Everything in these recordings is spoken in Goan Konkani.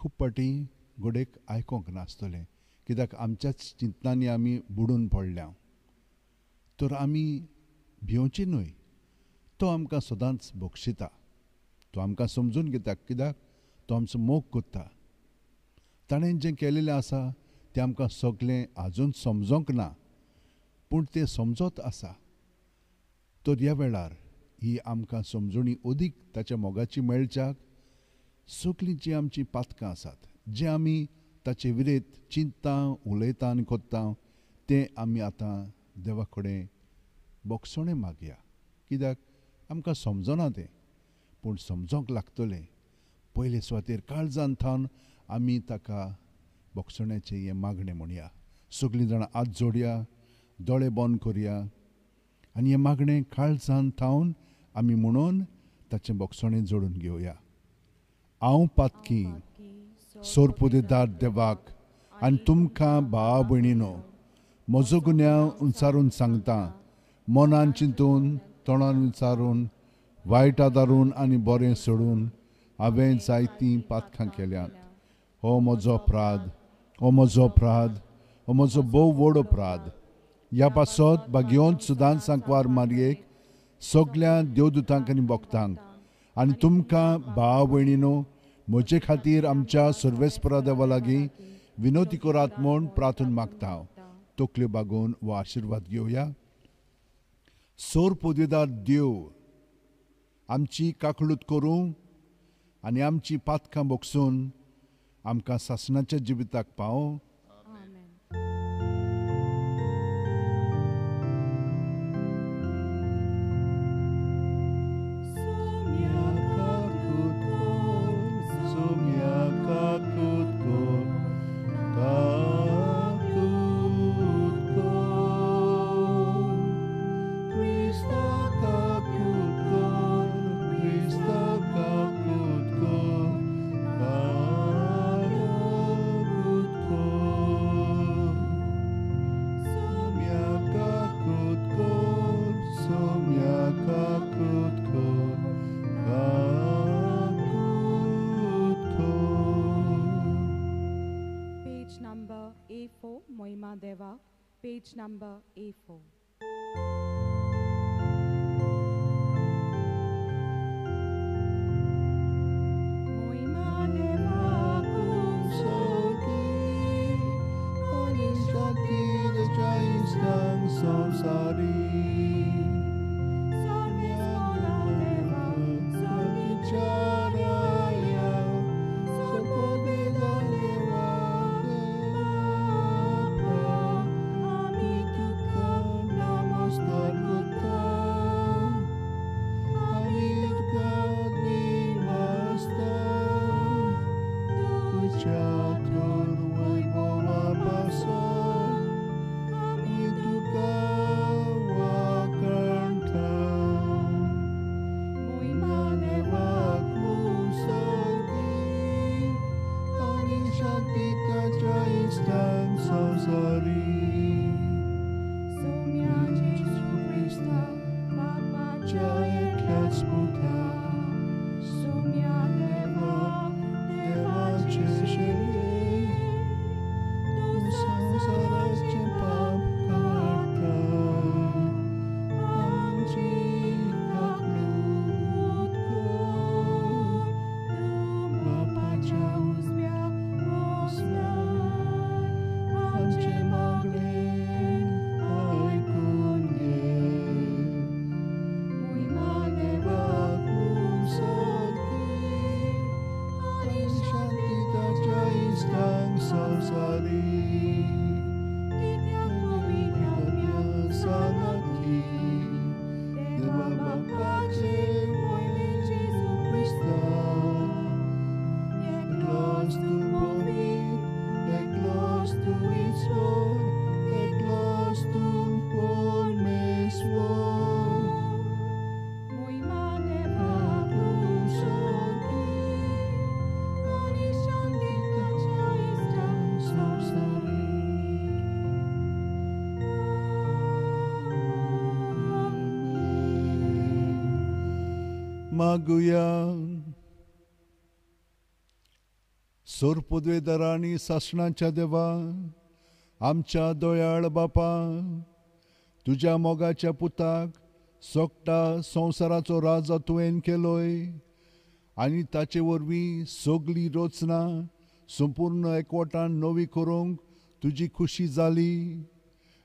खूब फावटी घडयेक आयकोंक नासतलें, कित्याक आमच्याच चिंतनांनी आमी बुडून पडल्या. तर आमी भिवची न्हय, तो आमकां सदांच बक्षिता, तो आमकां समजून घेता, कित्याक तो आमचो मोग करता. ताणें जें केलेलें आसा तें आमकां सगळें आजून समजोंक ना, पूण तें समजत आसा. तर ह्या वेळार ही आमकां समजणी अदीक ताच्या मोगाची मेळच्याक सगळीं जीं आमचीं पातकां आसात, जें आमी ताचे विरेत चिंतता, उलयता आनी कोत्ता, तें आमी आतां देवा कडेन बोगसणें मागया, कित्याक आमकां समजना तें, पूण समजोंक लागतलें. पयले सुवातेर काळजान थावन आमी ताका बोगसण्याचें हें मागणें म्हणया. सगळीं जाणां हात जोडया, दोळे बंद करया आनी हें मागणें काळजान थावन आमी म्हणून ताचें बोगसणें जोडून घेवया. हांव पातकी सोरपुदेदार देवाक आनी तुमकां भाव भयणीनो म्हजो गुन्यांव उंचारून सांगता, मनान चिंतून, तोंडान विचारून, वायट आदारून आनी बरें सोडून हांवें जायतीं पातकां केल्यांत. हो म्हजो अपराध, हो म्हजो अपराध, हो म्हजो भोव व्हड अपराध. ह्या पासत भाग्योन सुदान सांकवार मारयेक, सगल्या देवदूतांक आनी भक्तांक आनी तुमकां भाव भयणीनो म्हजे खातीर आमच्या सर्वेस्परा देवा लागीं विनोती करात म्हूण प्रार्थना मागता. तकल्यो बागोवन हो आशिर्वाद घेवया. सोर पदवेदार देव आमची काकळूत करूं आनी आमची पातकां बोगसून आमकां सासणाच्या जिविताक पावो. Page number A4. मागुया. सोरपदवेदारा आनी सासणाच्या देवा, आमच्या दयाळ बापा, तुज्या मोगाच्या पुताक सोगटा संवसाराचो राजा तुवें केलोय आनी ताचे वरवीं सगली रचना संपूर्ण एकवटान नवी करूंक तुजी खुशी जाली.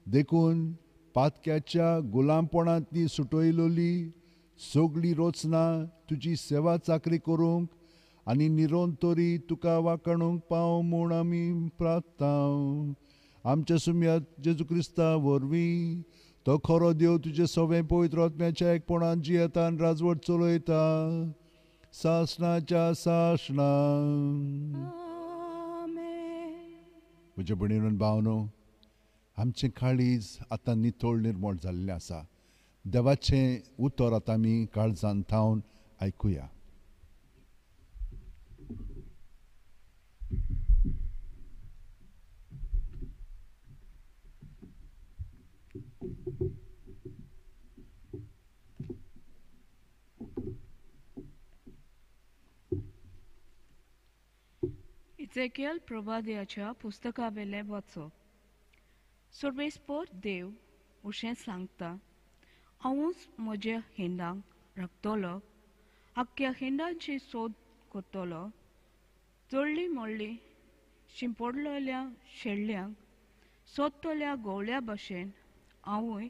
देखून पातक्याच्या गुलामपणांतली सुटयलोली सगली रचना तुजी सेवा चाकरी करूंक आनी निरंतरी तुका वाकाणूंक पाव म्हूण आमी प्रार्थना. आमच्या सुम्यात जेजू क्रिस्ता वरवीं तो खरो देव तुजे सवें पवित्र आत्म्याच्या एकपणान जियेता आनी राजवट चलयता सासणाच्या सासणा. म्हज्या भयणीन भावनो, आमचें काळीज आतां नितळ निर्मळ जाल्लें आसा. देवाचें उतर आतां आमी काळजान थावन आयकुया. इजेकियल प्रवाद्याच्या पुस्तकावेलें वाचप. सर्वेस्पर देव अशें सांगता, हांवूच म्हज्या हिंडांक राखतलो, आख्ख्या हिंडांची सोद करतलो. जळ्ळी मोडली शिंपडलेल्या शेळ्यांक सोदतल्या गोवल्या भशेन हांवूय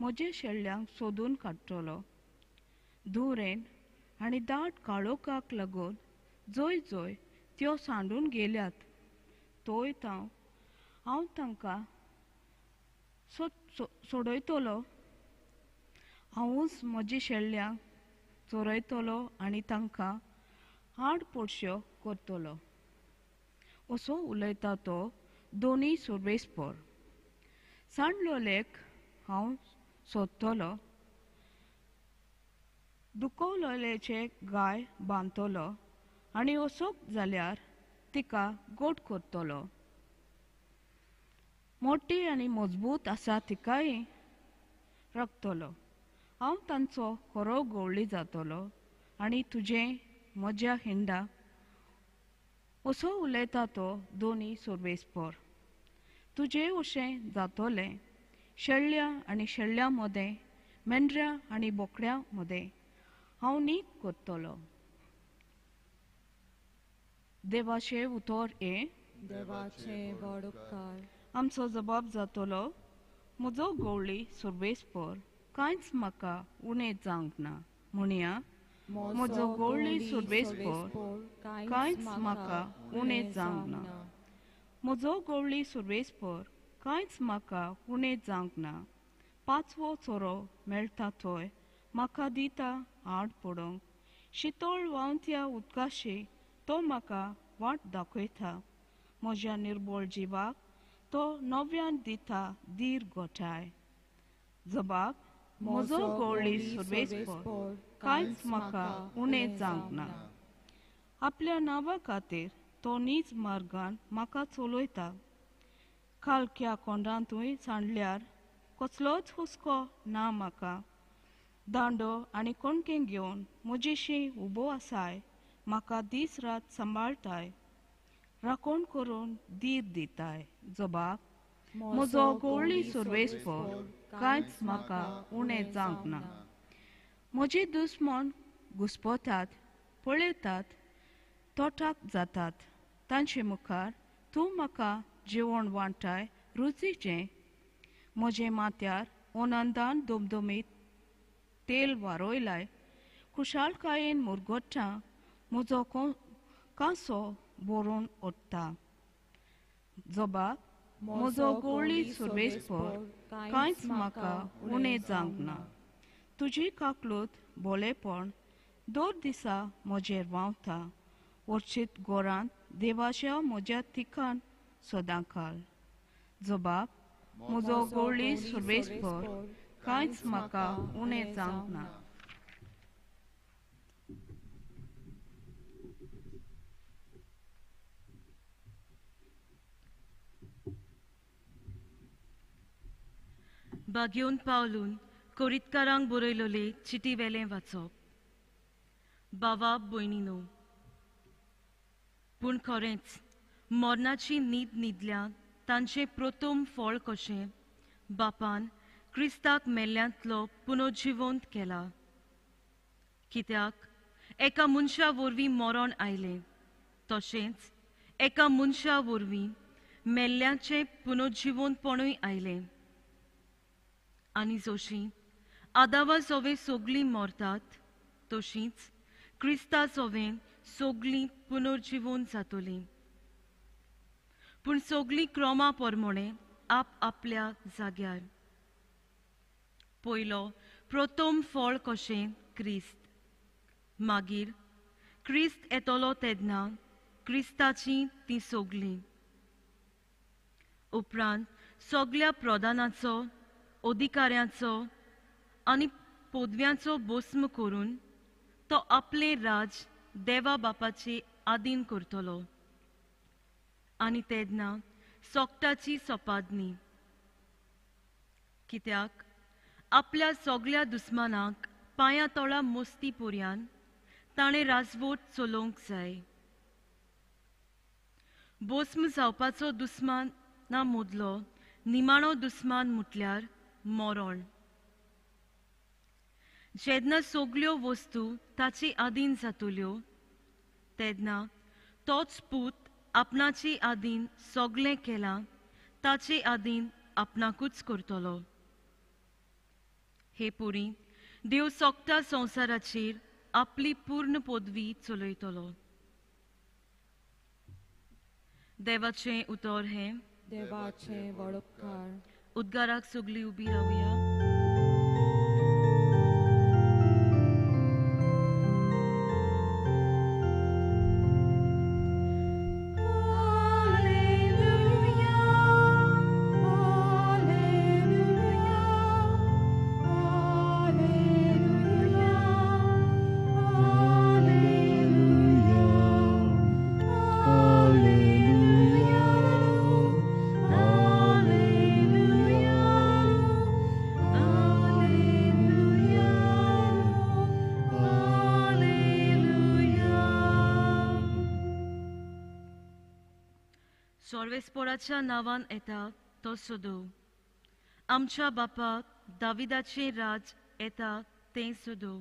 म्हज्या शेळ्यांक सोदून काडटलो. धुंवरेन आनी दाट काळोखाक लागून जंय जंय त्यो सांडून गेल्यात थंय हांव तांकां सोडयतलो. हांवूच म्हजी शेळ्यांक चोरयतलो आनी तांकां आड पडश्यो करतलो, असो उलयता तो दोनी सर्वेस्पर. सांडलोलेक हांव सोदतलो, दुखवलोलेचे गाय बांदतलो आनी असोक जाल्यार तिका गोड करतलो. मोटी आनी मजबूत आसा तिकाय राखतलो. हांव तांचो खरो गवळी जातलो आनी तुजें म्हज्या हिंडा, असो उलयता तो दोनी सर्वेस्पर. तुजें अशें जातलें शेळ्या आनी शेळ्या मदें, मेंढऱ्या आनी बोकड्या मदें हांव नीत करतलो. देवाचें उतर हें. देवाचें व्हड उपकार. आमचो जबाब जातलो, म्हजो गवळी सर्वेस्पर, कांयच म्हाका उणें जावंक ना. म्हणया, म्हजो गवळी सर्वेस्पर, कांयच म्हाका उणें जावंक ना. म्हजो गवळी सर्वेस्पर, कांयच म्हाका उणें जावंक ना. पांचवो चोरो मेळटा थंय म्हाका दिता आड पडोवंक. शितळ व्हांवत्या उदकाशी तो म्हाका वाट दाखयता. म्हज्या निर्बळ जिवाक तो नव्यान दिता धीर गोठाय. जबाब, म्हजो गवळी सर्वेस्पर, कांयच म्हाका उणें जावंक ना. आपल्या नांवा खातीर तो नीज मार्गान म्हाका चलयता. कालक्या कोंडांतूय सांडल्यार कसलोच हुस्को ना म्हाका. दांडो आनी कणकें घेवन म्हजेशी उबो आसाय, म्हाका दीस रात सांबाळटाय, राखण करून धीर दिताय. जबाब, म्हजो गवळी सर्वेस्पर, कांयच म्हाका उणें जावंक ना. म्हजे दुस्मन घुस्पतात, पळयतात, तोटाक जातात. तांचे मुखार तूं म्हाका जेवण वांटाय रुचीचें. म्हजे माथ्यार आनंदान दुमदुमीत तेल वारयलाय. खुशालकायेन मुरगट्टा म्हजो कांसो भरून ओडटा. जबाब, म्हजो गवळी सर्वेस्पर, कांयच म्हाका उणें जावंक ना. तुजी काकलूत भोलेपण दर दिसा म्हजेर व्हांवता. वर्शीत गोरांत देवाच्या म्हज्या तिकान सदांकाल. जबाब, म्हजो गवळी सर्वेस्पर, कांयच म्हाका उणें जावंक ना. बागेवन पावलून कोरितकारांक बरयलोले चिटी वेलें वाचप. बाबा भयणीनो, पूण खरेंच मरणाची न्हीद न्हिदल्या तांचें प्रथम फळ कशें बापान क्रिस्ताक मेल्ल्यांतलो पुनर्जिवंत केला. कित्याक एका मनशा वरवीं मरण आयलें, तशेंच एका मनशा वरवीं मेल्ल्याचें पुनर्जिवंतपणूय आयलें. आनी जशीं आदावा सोवे सगळीं मरतात, तशींच क्रिस्ता सोवे सगळीं पुनर्जिवंत जातलीं. पूण सगळीं क्रमा प्रमाणे आप आपल्या जाग्यार. पयलो प्रथम फळ कशें क्रिस्त, मागीर क्रिस्त येतलो तेन्ना क्रिस्ताची तीं सगळीं. उपरांत सगळ्या प्रधानाचो, अधिकाऱ्यांचो आनी पदव्यांचो भस्म करून तो आपलें राज देवा बापाचे आदीन करतलो. आनी तेन्ना सोकटाची सोपादनी. कित्याक आपल्या सगळ्या दुस्मानाक पांया तोळा मोस्ती पुर्यान ताणें राजवट चलोवंक जाय. भस्म जावपाचो दुस्माना मदलो निमाणो दुस्मान म्हटल्यार मरण. जेन्ना सगळ्यो वस्तू ताचे आदीन जातल्यो तेन्ना तोच पूत आपणाचे आदीन सगळें केलां ताचे आदीन आपणाकूच करतलो. हे पुरी देव सोकटा संवसाराचेर आपली पूर्ण पदवी चलयतलो. देवाचें उतर हें. देवाचें व्हड उपकार. उद्गाराक सगळीं उबी रावया. सर्वेस्पोराच्या नांवान येता तो सदो, आमच्या बापाक दाविदाचें राज येता तें सदो.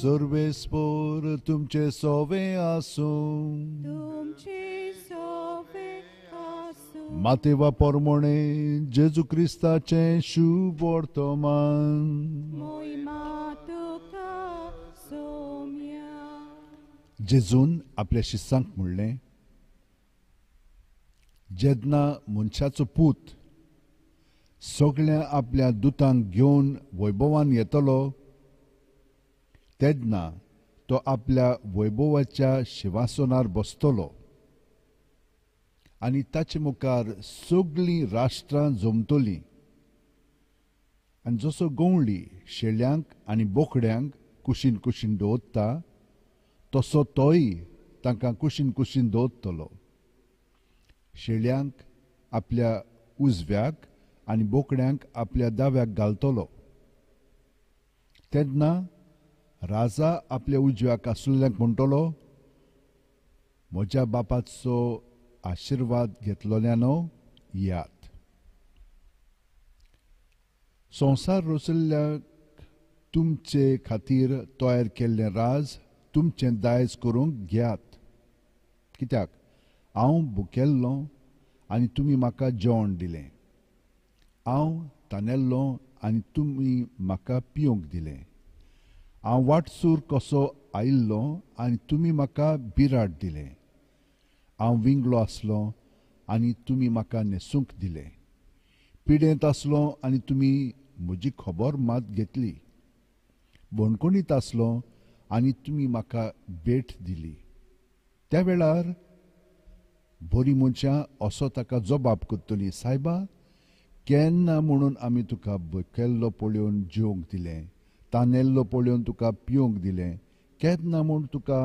सर्वेस्पोर तुमचे सोवे आसूं, तुमचे सोवे आसूं. मातेवा परमोणे जेजू क्रिस्ताचें शुभ वर्तमान. मोहिमा तुका सोम्या. जेजून आपल्या शिसांक म्हणलें, जेन्ना मनशाचो पूत सगळ्या आपल्या दुतांक घेवन वैभवान येतलो तेन्ना तो आपल्या वैभवाच्या शिवासनार बसतलो आनी ताचे मुखार सगळीं राष्ट्रां जमतलीं. आनी जसो गवळी शेळ्यांक आनी बोकड्यांक कुशीन कुशीन दवरता तसो तोय तांकां कुशीन कुशीन दवरतलो. शेळ्यांक आपल्या उजव्याक आनी बोकड्यांक आपल्या दाव्याक घालतलो. तेन्ना राजा आपल्या उजव्याक आसलेल्यांक म्हणटलो, म्हज्या बापाचो आशिर्वाद घेतलोल्यानो यात. संवसार रचल्ल्याक तुमचे खातीर तयार केल्लें राज तुमचें दायज करूंक घेयात. कित्याक हांव भुकेल्लो आनी तुमी म्हाका जेवण दिलें, हांव तानेल्लो आनी तुमी म्हाका पिवंक दिलें, हांव वाटसूर कसो आयिल्लो आनी तुमी म्हाका बिराड दिलें, हांव विंगलो आसलो आनी तुमी म्हाका न्हेसूंक दिलें, पिडेंत आसलो आनी तुमी म्हजी खबर मात घेतली, बणकोणीत आसलो आनी तुमी म्हाका भेट दिली. त्या वेळार बरीं मनशां असो ताका जबाब करतलीं, सायबा केन्ना म्हणून आमी तुका भुकेल्लो पळोवन जेवंक दिलें, तानेल्लो पळोवन तुका पिवंक दिलें, केन्ना म्हूण तुका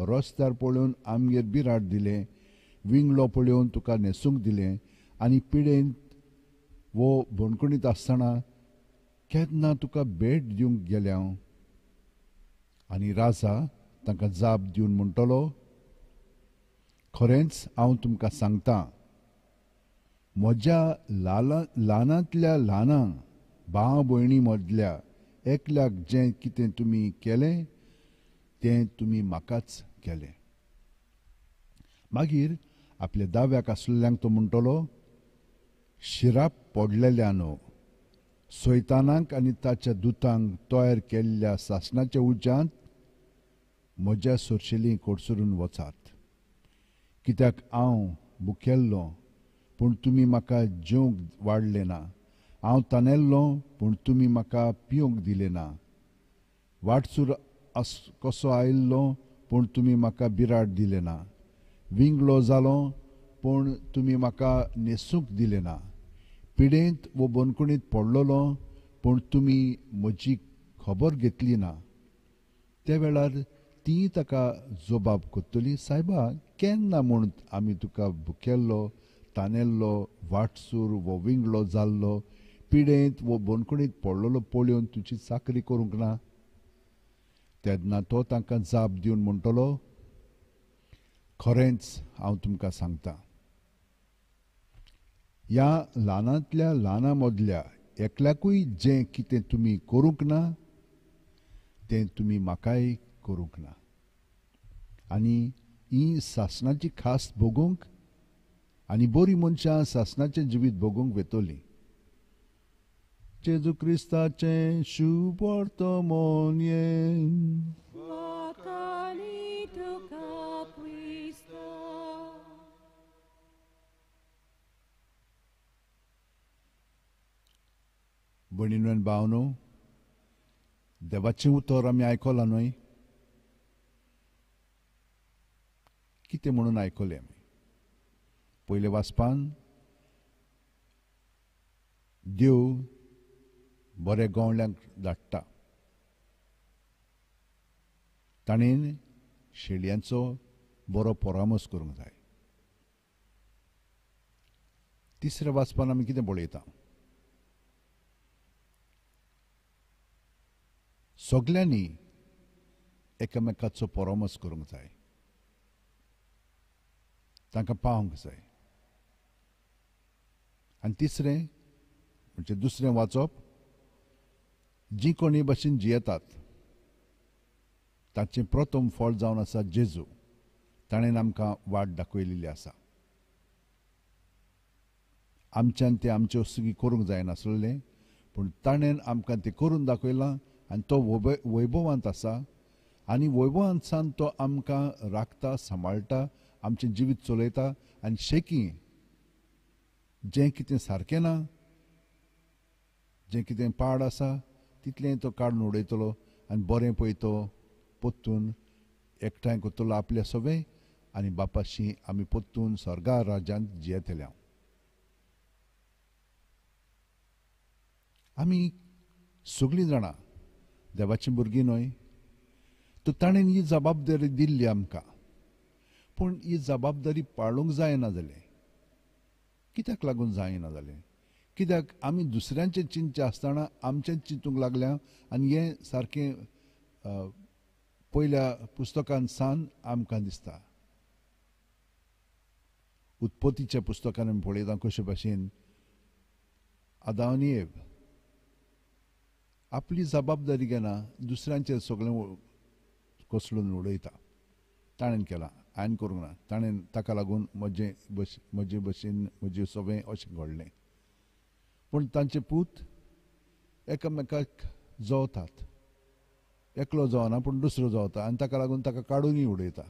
रस्त्यार पळोवन आमगेर बिराड दिलें, विंगलो पळोवन तुका न्हेसूंक दिलें आनी पिडेंत वो बणकणीत आसतना केन्ना तुका भेट दिवंक गेल्या हांव? आनी राजा तांकां जाप दिवन म्हणटलो, खरेंच हांव तुमकां सांगता, म्हज्या ल्हानांतल्या ल्हाना भाव भयणी मदल्या एकल्याक जें कितें तुमी केलें तें तुमी म्हाकाच केलें. मागीर आपल्या दाव्याक आसलेल्यांक तो म्हणटलो, शिराप पडलेल्यानो, सैतानाक आनी ताच्या दुतांक तयार केल्ल्या सासणाच्या उज्यांत म्हज्या सोरशेली कोडसरून वचात. कित्याक हांव भुकेल्लो पूण तुमी म्हाका जेवंक वाडलें ना, हांव तानेल्लो पूण तुमी म्हाका पिवंक दिलें ना, वाटसूर कसो आयिल्लो पूण तुमी म्हाका बिराड दिलें ना, विंगलो जालो पूण तुमी म्हाका न्हेसूंक दिलें ना, पिडेंत वो बंदखणींत पडलेलो पूण तुमी म्हजी खबर घेतली ना. त्या वेळार ती ताका जबाब करतली, सायबा केन्ना म्हूण आमी तुका भुकेल्लो, तानेल्लो, वाटसूर वो विंगलो जाल्लो, पिडेंत वो बंदखणींत पडलेलो पळोवन तुजी चाकरी करूंक ना? तेन्ना तो तांकां जाप दिवन म्हणटलो, खरेंच हांव तुमकां सांगता, ह्या ल्हानांतल्या ल्हाना मदल्या एकल्याकूय जें कितें तुमी करूंक ना तें तुमी म्हाकाय करूंक ना. आनी ही सासणाची खास भोगूंक आनी बरीं मनशां सासणाचें जिवीत भोगूंक वेतलीं. जेजू क्रिस्ताचें शुभ वर्तमान. भयणीनो आनी भावनो, देवाचें उतर आमी आयकलां न्हय? कितें म्हणून आयकलें आमी? पयले वाचपान देव बऱ्या गवळ्यांक धाडटा, ताणें शेळयांचो बरो परामर्श करूंक जाय. तिसऱ्या वाचपान आमी कितें पळयता? सगल्यांनी एकामेकाचो परामर्श करूंक जाय, तांकां पावंक जाय. आनी तिसरें म्हणजे दुसरें वाचप, जी कोणी भशेन जियेतात ताचें प्रथम फळ जावन आसा जेजू, ताणें आमकां वाट दाखयलेली आसा. आमच्यान तें आमचे वस्तुकी करूंक जायनासलें, पूण ताणें आमकां तें करून दाखयलां आनी तो वैभवांत आसा आनी वैभवांतसान तो आमकां राखता, सांबाळटा, आमचें जिवीत चलयता. आनी शेकी जें कितें सारकें ना, जें कितें पाड आसा तितलें तो काडून उडयतलो आनी बरें पळय तो परतून एकठांय करतलो आपल्या सगळें आनी बापाशी आमी परतून स्वर्गा राज्यांत जियेतले. आमी सगळीं जाणां देवाचीं भुरगीं न्हय, तर ताणें ही जबाबदारी दिल्ली आमकां, पूण ही जबाबदारी पाळूंक जायना जालें. कित्याक लागून जायना जालें? कित्याक आमी दुसऱ्यांचें चिंतचें आसतना आमचें चिंतूंक लागल्या. आनी हें सारकें पयल्या पुस्तकान सान आमकां दिसता. उत्पत्तीच्या पुस्तकान आमी पळयता कशे भाशेन आदांव आनी एव आपली जबाबदारी घेना, दुसऱ्यांचेर सगळें कोसळून उडयता. ताणें केलां, हांवें करूंक ना, ताणें ताका लागून म्हजे भशेन म्हजें सगळें अशें घडलें. पूण तांचे पूत एकामेकाक जोवतात, एकलो जोवना पूण दुसरो जोवता आनी ताका लागून ताका काडूनय उडयता.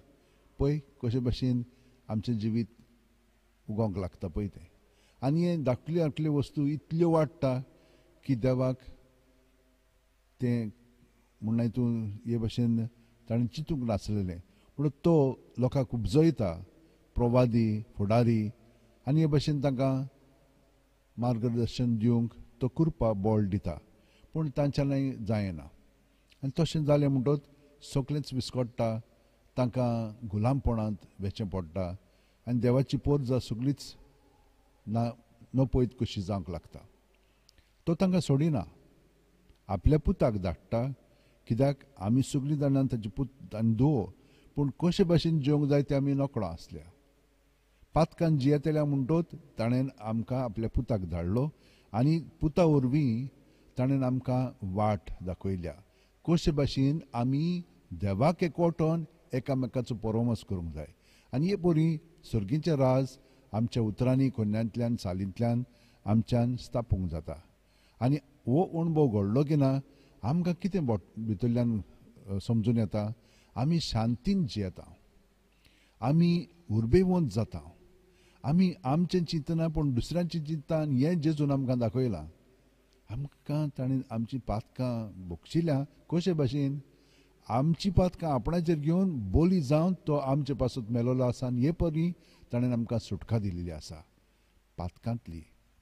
पळय कशे भशेन आमचें जिवीत उगोवंक लागता पळय तें. आनी हें धाकल्यो धाकल्यो वस्तू इतल्यो वाडटा की देवाक तें म्हणल्यार तूं हे भशेन ताणें चिंतूंक नासलेलें, पूण तो लोकांक उपजयता. प्रवादी फुडारी आनी हे भशेन तांकां मार्गदर्शन दिवंक तो कृपा बळ दिता, पूण तांच्यानय जायना. आनी तशें जालें म्हणटच सगळेंच विस्कट्टा, तांकां गुलामपणांत वेचें पडटा आनी देवाची पोरजा सगळीच ना नपयत कशी जावंक लागता. तो तांकां सोडिना, आपल्या पुताक धाडटा, कित्याक आमी सगळीं जाणां ताची पूत आनी धुवो, पूण कशे भाशेन जिवंक जाय तें आमी नकळो आसल्या. पातकान जियेतल्या म्हणटोच ताणें आमकां आपल्या पुताक धाडलो आनी पुता वरवीं ताणें आमकां वाट दाखयल्या कशे भाशेन आमी देवाक एकवटोन एकामेकाचो परामर्श करूंक जाय. आनी हे परी सर्गीचें राज आमच्या उतरांनी, कोन्यांतल्यान, चालींतल्यान आमच्यान स्थापूंक जाता. आनी हो अणभव घडलो की ना आमकां कितें भितरल्यान समजून येता, आमी शांतीन जियेता, आमी उर्बेवंत जाता, आमी आमचें चिंतना पूण दुसऱ्यांचें चिंतना. हें जेजून आमकां दाखयलां, आमकां ताणें आमचीं पातकां भोगशिल्या कशे भाशेन आमची पातकां आपणाचेर घेवन बोली जावन तो आमचे पासत मेलोलो आसा आनी हे परी ताणें आमकां सुटका दिलेली आसा पातकांतली.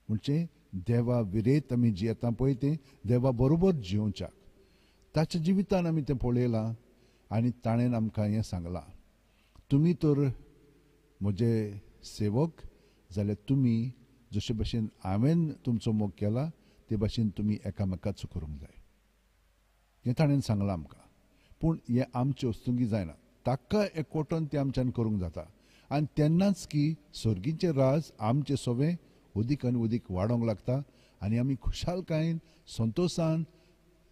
म्हणजे देवा विरेत आमी जियेता पळय तें देवा बरोबर जियोवच्याक ताच्या जिवितान आमी तें पळयलां आनी ताणें आमकां हें सांगलां, तुमी तर म्हजे सेवक जाल्यार तुमी जशे भशेन हांवें तुमचो मोग केला ते भशेन तुमी एकामेकाचो करूंक जाय, हें ताणें सांगलां आमकां. पूण हें आमचे वस्तुंगी जायना, ताका एकवटोन तें आमच्यान करूंक जाता. आनी तेन्नाच की सर्गीचें राज आमचें सवें अदीक आनी अदीक वाडोवंक लागता आनी आमी खुशालकायेन संतोशान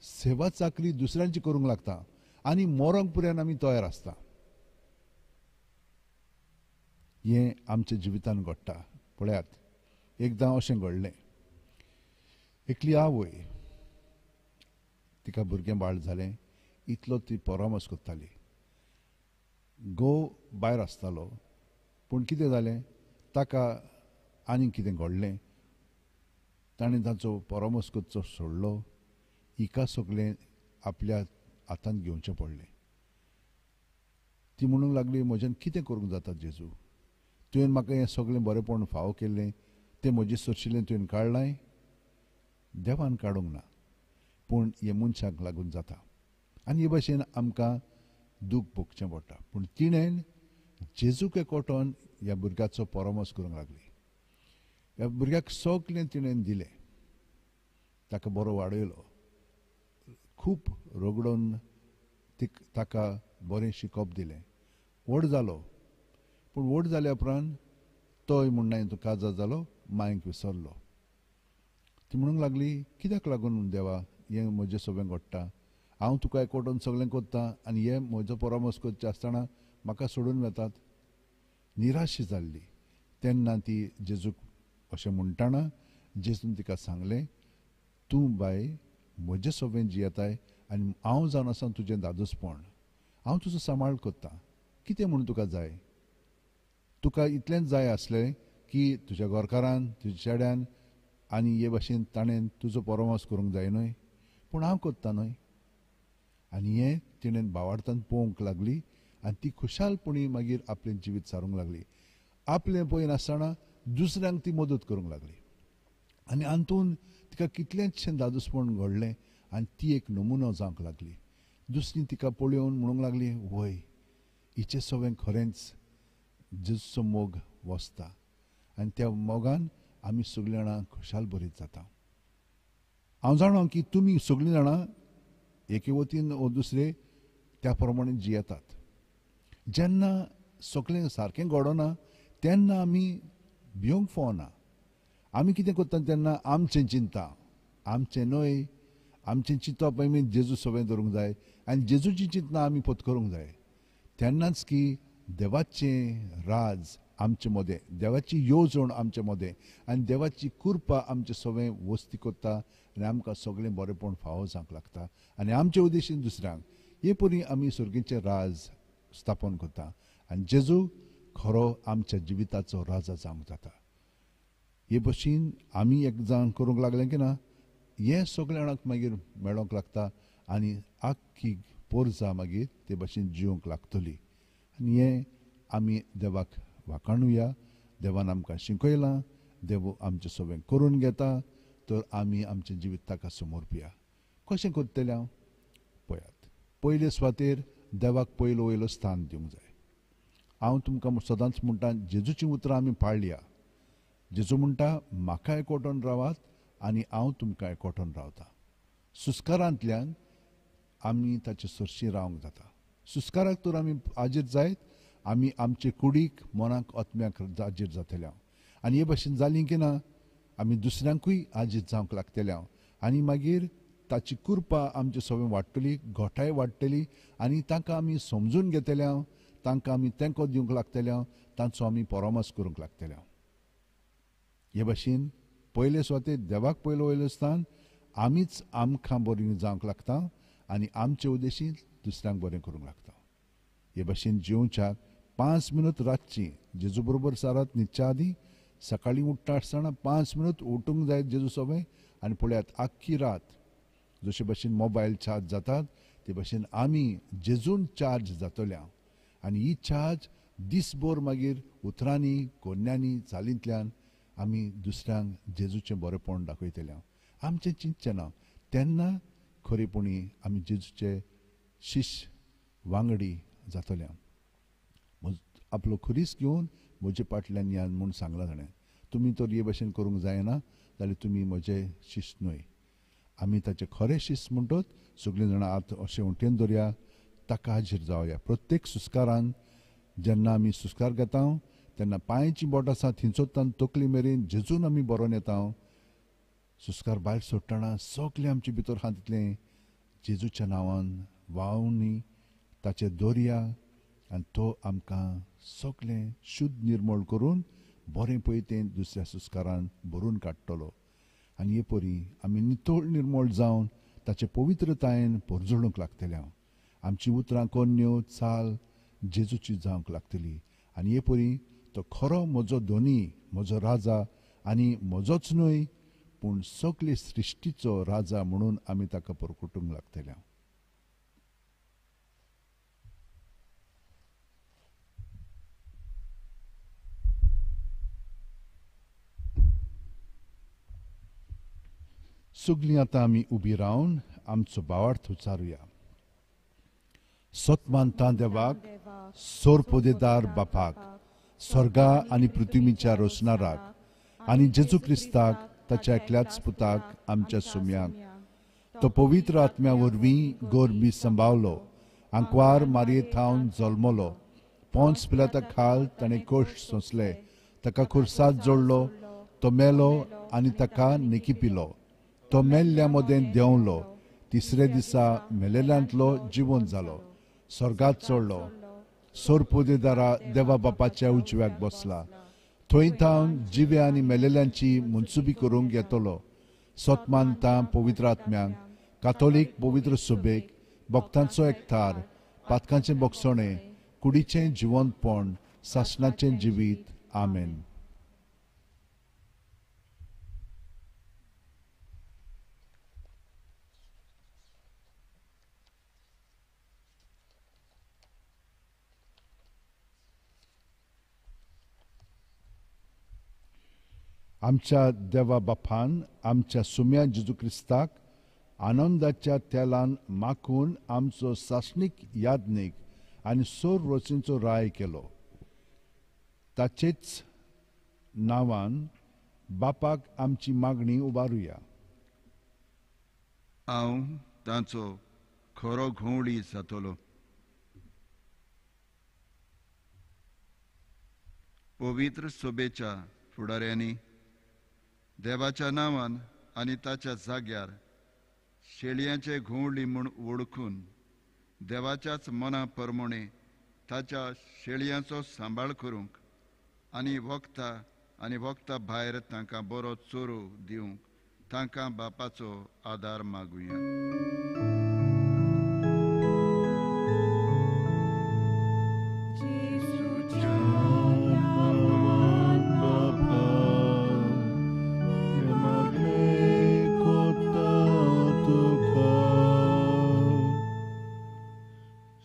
सेवा चाकरी दुसऱ्यांची करूंक लागता आनी मरोंक पुर्यान आमी तयार आसता. हें आमच्या जिवितान घडटा. पळयात, एकदां अशें घडलें, एकली आवय, तिका भुरगें बाळ जालें, इतलो ती परामर्श करताली. घोव भायर आसतालो, पूण कितें जालें, ताका आनीक कितें घडलें, ताणें ताचो परामर्श करचो सोडलो, हिका सगळें आपल्या हातांत घेवचें पडलें. ती म्हणूंक लागली, म्हज्यान कितें करूंक जाता जेजू, तुवें म्हाका हें सगळें बरेंपण फावो केल्लें, तें म्हजें सोरशिल्लें तुवें काडलां. देवान काडूंक ना, पूण हें मनशाक लागून जाता आनी हे भशेन आमकां दूख भोगचें पडटा. पूण तिणें जेजूक एकवटोन ह्या भुरग्याचो परामर्श करूंक लागली. ह्या भुरग्याक सगळें तिणें दिलें, ताका बरो वाडयलो, खूब रगडोवन ताका बरें शिकोवप दिलें, व्हड जालो. पूण व्हड जाल्या उपरांत तोय म्हणना तूं काजार जालो, मांयक विसरलो. ती म्हणूंक लागली, कित्याक लागून देवा हें म्हजें सगळें घडटा, हांव तुका एकवटोन सगळें करता आनी हें म्हजो परामर्श करचें आसतना म्हाका सोडून वतात. निराशी जाल्ली. तेन्ना ती जेजूक अशें म्हणटाना जेजून तिका सांगलें, तूं बाय म्हजें सगळें जियेताय आनी हांव जावन आसा तुजें दादोसपण, हांव तुजो सांबाळ करतां, कितें म्हूण तुका जाय, तुका इतलेंच जाय आसलें की तुज्या घरकारान, तुज्या चेड्यान आनी हे भशेन ताणें तुजो परामर्श करूंक जाय न्हय, पूण हांव करता न्हय. आनी हें तिणें भावार्थान पळोवंक लागली आनी ती खुशालपणी मागीर आपलें जिवीत सारूंक लागली. आपलें पळयनासतना दुसऱ्यांक ती मदत करूंक लागली आनी हातूंत तिका कितलेंचशें दादोसपण घडलें आनी ती एक नमुनो जावंक लागली. दुसरी तिका पळोवन म्हणूंक लागली, वय हिचें सगळें खरेंच जेजूचो मोग वसता आनी त्या मोगान आमी सगळीं जाणां खुशाल बरीत जाता. हांव जाणा की तुमी सगळीं जाणां एके वतीन ओ दुसरे त्या प्रमाणे जियेतात. जेन्ना सगळें सारकें घडना तेन्ना आमी भिवंक फावना. आमी कितें करता तेन्ना आमचें चिंता, आमचें न्हय, आमचें चिंतप आमी जेजू सगळें धरूंक जाय आनी जेजूची चिंतना आमी पत्करूंक जाय. तेन्नाच की देवाचें राज आमचे मदें, देवाची येवजण आमचे मदें आनी देवाची कृपा आमचे सगळें वस्ती करता आनी आमकां सगळें बरेंपण फावो जावंक लागता आनी आमचे उद्देशीन दुसऱ्यांक. हे परी आमी सर्गीचें राज स्थापन करता आनी जेजू खरो आमच्या जिविताचो राजा जावंक जाता. हे भशेन आमी एक जाण करूंक लागलें की ना, हें सगळें जाणांक मागीर मेळोंक लागता आनी आख्खी पोरजा मागीर ते भशेन जिवंक लागतली आनी हें आमी देवाक वाखाणुया. देवान आमकां शिकयलां, देव आमचें सगळें करून घेता, तर आमी आमचें जिवीत ताका समर्पिया. कशें करतलें हांव पळयात. पयले सुवातेर देवाक पयलो वयलो स्थान दिवंक जाय. हांव तुमकां सदांच म्हणटा, जेजूचीं उतरां आमी पाळया. जेजू म्हणटा, म्हाका एकवटून रावात आनी हांव तुमकां एकवटून रावता. सुस्कारांतल्यान आमी ताचे सरशी रावंक जाता. सुस्काराक तर आमी हाजीर जायत, आमी आमचे कुडीक, मनाक, आत्म्याक हाजीर जातले हांव. आनी हे भाशेन जाली की ना, आमी दुसऱ्यांकूय हाजीर जावंक लागतले हांव. आनी मागीर ताची कृपा आमचे सगळें वाडटली, घोटाय वाडटली आनी तांकां आमी समजून घेतले हांव, तांकां आमी तेंको दिवंक लागतले हांव, तांचो आमी परामर्श करूंक लागतले हांव. हे भाशेन पयले सुवातेर देवाक पयलो वयलो स्थान, आमीच आमकां बरीं जावंक लागता आनी आमचे उद्देशी दुसऱ्यांक बरें करूंक लागता. हे भाशेन जिवच्याक 5 मिनट रातची जेजू बरोबर सारात न्हिदच्या आदीं, सकाळीं उठ्ठा आसतना 5 मिनट उठूंक जाय जेजू सोबें. आनी पळयात आख्खी रात जशे भाशेन मोबायल चार्ज जातात ते भाशेन आमी जेजून चार्ज जातले. आनी ही चार्ज दीसभर मागीर उतरांनी, कोन्यांनी, चालींतल्यान आमी दुसऱ्यांक जेजूचें बरेंपण दाखयतले. आमचें चिंतचें ना तेन्ना खरेपणी आमी जेजूचे शिश्य वांगडी जातले. आपलो खुरीस घेवन म्हजे फाटल्यान यान म्हूण सांगलां ताणें. तुमी तर हे भाशेन करूंक जायना जाल्यार तुमी म्हजे शिश्य न्हय. आमी ताचे खरे शिश्य म्हणटत सगळीं जाणां आतां अशें उटेन दवरया, ताका हाजीर जावया. प्रत्येक सुस्कारान जेन्ना आमी सुस्कार घेता तेन्ना पांयची बोट आसा थंयचोतान तकली मेरेन जेजून आमी बरोवन येता. सुस्कार भायर सोडटना सगळें आमचे भितर आहा तितलें जेजूच्या नांवान व्हांवनी ताचे दर्या आनी तो आमकां सगळें शुद्ध निर्मळ करून बरें पळय तें दुसऱ्या सुस्कारान भरून काडटलो. आनी हे परी आमी नितळ निर्मळ जावन ताचे पवित्रतायेन परजळूंक लागतले. आमची उतरां कोन्यो चाल जेजूची जावंक लागतली. आनी हे परी तो खरो म्हजो धनी, म्हजो राजा आनी म्हजोच न्हय पूण सगळे सृश्टीचो राजा म्हणून आमी ताका परकुटूंक लागतले. सगळीं आतां आमी उबी रावन आमचो भावार्थ उच्चारुया. सतमानता देवाक, सोरपोदेदार बापाक, स्वर्गा आनी पृथ्वीच्या रोसणाराक आनी जेजू क्रिस्ताक ताच्या एकल्याच पुताक आमच्या सुम्याक, तो पवित्र आत्म्या वरवीं गोरबी संभावलो, आंकवार मारये थावन जल्मलो, पोंस पिलाता खाल ताणें कश्ट सोंसले, ताका खुर्साद जोडलो, तो मेलो आनी ताका निकिपिलो, तो मेल्ल्या मदें देंवलो, तिसरे दिसा मेलेल्यांतलो जिवन जालो, स्वर्गात चडलो, सोरपोदेदारा देवा बापाच्या उजव्याक बसला, थंय थावन जिवे आनी मेलेल्यांची मनसुबी करूंक येतलो. सतमानता पवित्र आत्म्यांक, कातोलीक पवित्र सुबेक, भक्तांचो एकठार, पातकांचें बोगसणें, कुडीचें जिवंतपण, सासणाचें जिवीत. आमेन. आमच्या देवा बापान आमच्या सुम्या जेजू क्रिस्ताक आनंदाच्या तेलान माखून आमचो सासणीक यादनीक आनी सोर रोचींचो राय केलो. ताचेच नांवान बापाक आमची मागणी उबारुया. हांव तांचो खरो घोवळी जातलो. पवित्र सभेच्या फुडाऱ्यांनी देवाच्या नांवान आनी ताच्या जाग्यार शेळयांचे घोवळी म्हूण वळखून देवाच्याच मना प्रमाणे ताच्या शेळयांचो सांबाळ करूंक आनी वखता आनी वखता भायर तांकां बरो चोरो दिवंक तांकां बापाचो आदार मागुया.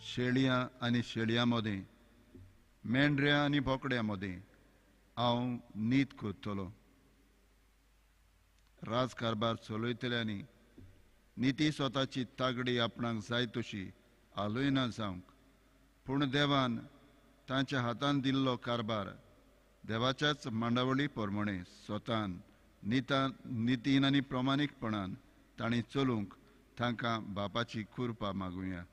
शेळयां आनी शेळयां मदें मेंढऱ्या आनी बोकड्यां मदीं हांव नीत करतलो. राजकारभार चलयतल्यांनी निती स्वताची तागडी आपणाक जाय तशी आलोयना जावंक, पूण देवान तांच्या हातान दिल्लो कारभार देवाच्याच मांडावळी प्रमाणे स्वतान नितान नितीन आनी प्रमाणीकपणान तांणी चलूंक तांकां बापाची कृपा मागुया.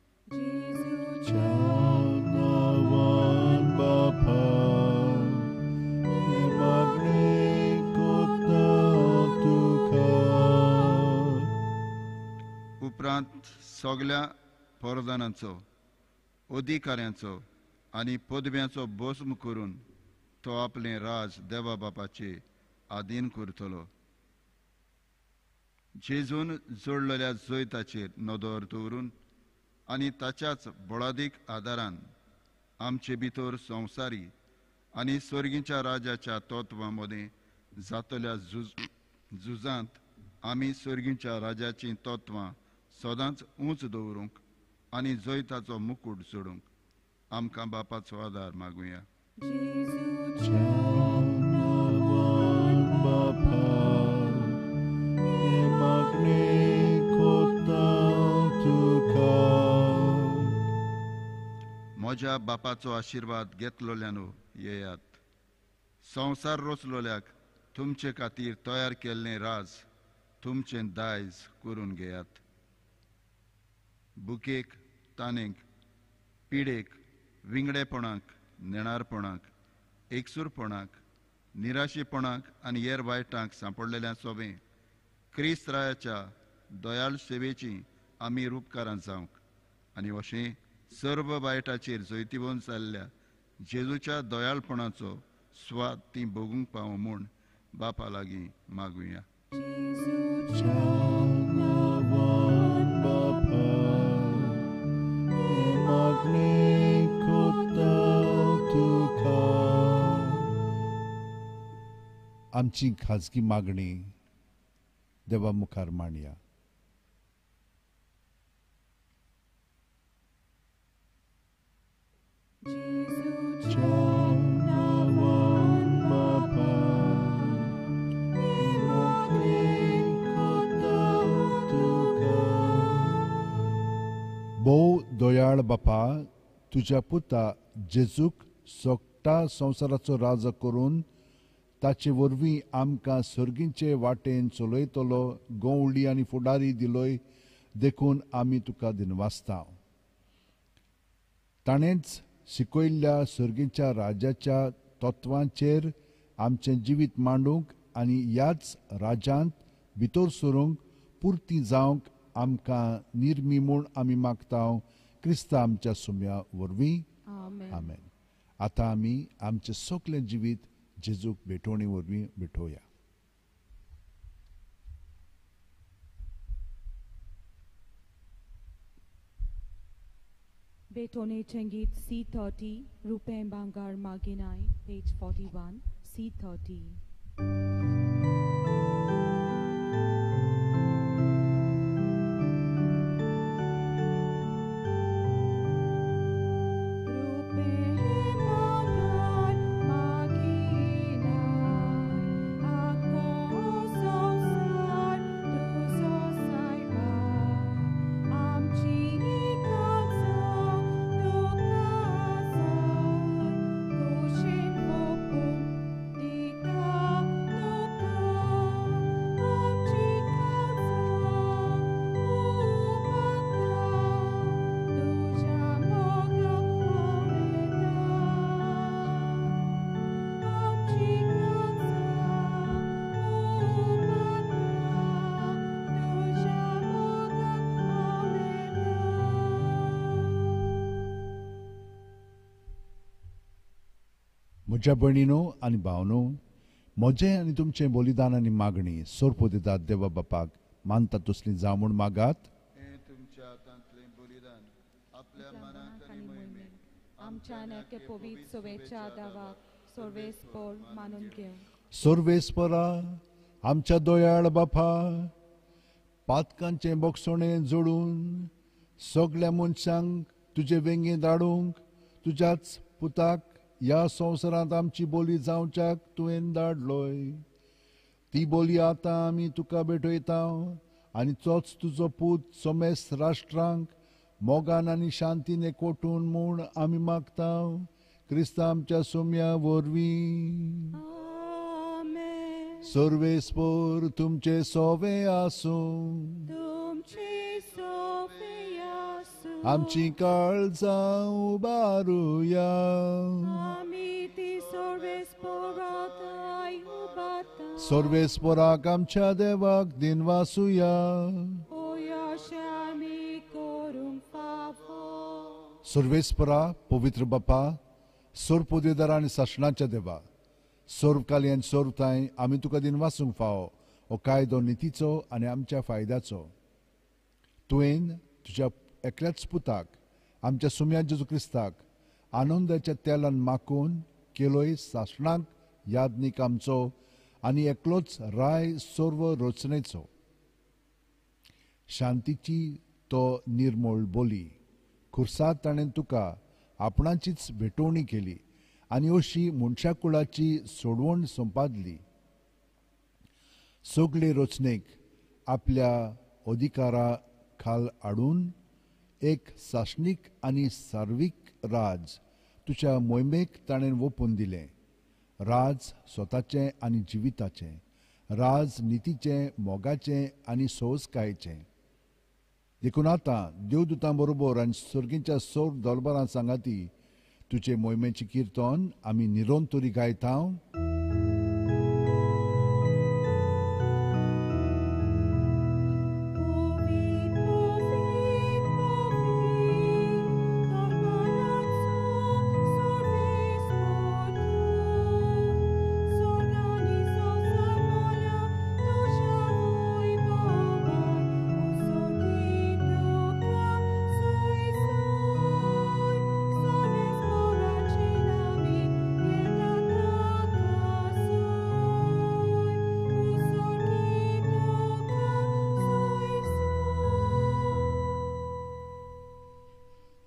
उपरांत सगल्या परदानांचो, अधिकाऱ्यांचो आनी पदव्यांचो भस्म करून तो आपलें राज देवा बापाचे आधीन करतलो. जेजून जोडलेल्या जैताचेर नदर दवरून आनी ताच्याच बळादीक आदारान आमचे भितर संवसारी आनी स्वर्गीच्या राजाच्या तत्वां मदीं जातल्या झुजांत आमी स्वर्गीच्या राजाचीं तत्वां सदांच उंच दवरूंक आनी जैताचो मुकूट जोडूंक आमकां बापाचो आदार मागुया. म्हज्या बापाचो आशिर्वाद घेतलोल्यानो येयात. संवसार रचलोल्याक तुमचे खातीर तयार केल्लें राज तुमचें दायज करून घेयात. भुकेक, तानेक, पिडेक, विंगडेपणाक, नेणारपणाक, एकसूरपणाक, निराशेपणाक आनी हेर वायटांक सांपडलेल्या सोबें क्रिस्त रायाच्या दयाळ सेवेची आमी रुपकारां जावंक आनी अशें सर्व वायटाचेर जैतिवंत जाल्ल्या जेजूच्या दयाळपणाचो स्वाद ती भोगूंक पावो म्हूण बापा लागीं मागुया. आमची खाजगी मागणी देवा मुखार मांडया. भोव दयाळ बापा, तुज्या पुता जेजूक सोगटा संवसाराचो राजा करून ताचे वरवीं आमकां सर्गींचे वाटेन चलयतलो गवळी आनी फुडारी दिलोय, देखून आमी तुका दिनवासता. ताणेंच शिकयल्ल्या सर्गींच्या राज्याच्या तत्वांचेर आमचें जिवीत मांडूंक आनी ह्याच राज्यांत भितर सरूंक पुरती जावंक आमकां निर्मी म्हूण आमी मागता क्रिस्ता आमच्या सुम्या वरवीं. आमेन. आतां आमी आमचें सगळें जिवीत जेजूक भेटवणी वरवीं भेटोवया. भेटवणेचें गीत C30, रुपें भांगर मागिनाय, पेज 41, C30. म्हज्या भयणीनो आनी भावनो, म्हजें आनी तुमचें बलिदान आनी मागणी सोरपो दितात देवा बापाक मानता तसली जावं म्हूण मागात. तुमच्या हातांतलें बलिदान आपल्या मनाक आनी मोहिमेक आमच्या एके पवित्र सवेच्या दावाक सर्वेस्पर मानून घेवं. सर्वेस्परा आमच्या दयाळ बापा, पातकांचें बोगसणें जोडून सगळ्या मनशांक तुजे वेंगेंत हाडूंक तुज्याच पुताक ह्या संवसारांत आमची बोली जावच्याक तुवें धाडलोय. ती बोली आतां आमी तुका भेटयता आनी तोच तुजो पूत समेस्त राष्ट्रांक मोगान आनी शांतीन एकवटून म्हूण आमी मागता, क्रिस्ता आमच्या सोम्या वरवीं. सर्वेस्पोर तुमचे सोवे आसूं, आमची काळजां उबारुया. सर्वेस्पोराक आमच्या देवाक दिनवासुया. सर्वेस्परा पवित्र बापा, सर्व पदवेदार आनी सासणाच्या देवा, सर्व काली आनी सर्व थांय आमी तुका दिनवासूंक फावो हो कायदो नितीचो आनी आमच्या फायद्याचो. तुवें तुज्या एकल्याच पुताक आमच्या सुम्या जेजू क्रिस्ताक आनंदाच्या तेलान माकून केलोय सासणाक यादनीक आमचो आनी एकलोच राय सर्व रचनेचो. शांतीची तो निर्मळ बोली खुर्सात ताणें तुका आपणाचीच भेटवणी केली आनी अशी मनशाकुळाची सोडवण संपादली. सगळे रचनेक आपल्या अधिकारा खाल हाडून एक सासणीक आनी सार्वीक राज तुज्या मोहिमेक ताणें वोपून दिलें. राज स्वताचें आनी जिविताचें, राज नितीचें, मोगाचें आनी सोंसकायेचें. देखून आतां देवदूतां बरोबर आनी सर्गीच्या सौर दरबारां सांगाती तुजे मोहिमेचें किर्तन आमी निरंतरी गायता.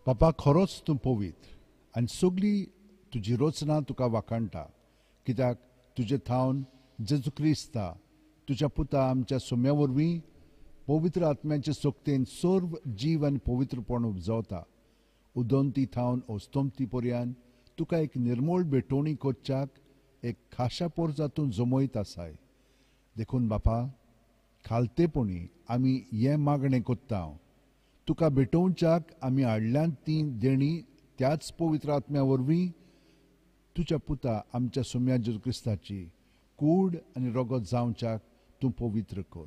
बापा, खरोच तूं पवित्र आनी सगळी तुजी रचना तुका वाखाणटा, कित्याक तुजे थावन जेजू क्रिस्ता तुज्या पुता आमच्या सोम्या वरवीं पवित्र आत्म्याचे शक्तेन सर्व जीव आनी पवित्रपण उपजवता. उदंती थावन अस्तंती पर्यंत तुका एक निर्मळ भेटवणी करच्याक एक खाशा पोरजातून जमयत आसाय. देखून बापा, खालतेपणी आमी हें मागणें करता, तुका भेटोवच्याक आमी हाडल्यान ती देणी त्याच पवित्र आत्म्या वरवीं तुज्या पुता आमच्या सोम्या जेजू क्रिस्ताची कूड आनी रगत जावच्याक तूं पवित्र कर.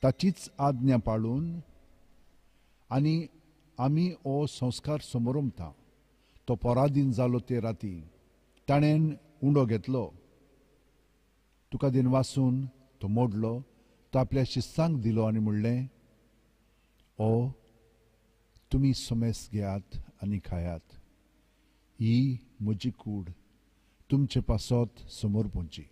ताचीच आज्ञा पाळून आनी आमी हो संस्कार समरमता. तो पराधीन जालो ते राती ताणें उंडो घेतलो, तुका दिनवासून तो मोडलो, तो आपल्या शिस्तांक दिलो आनी म्हणलें, ओ तुमी समेस घेयात आनी खायात, ही म्हजी कूड तुमचे पासत समर्पणची.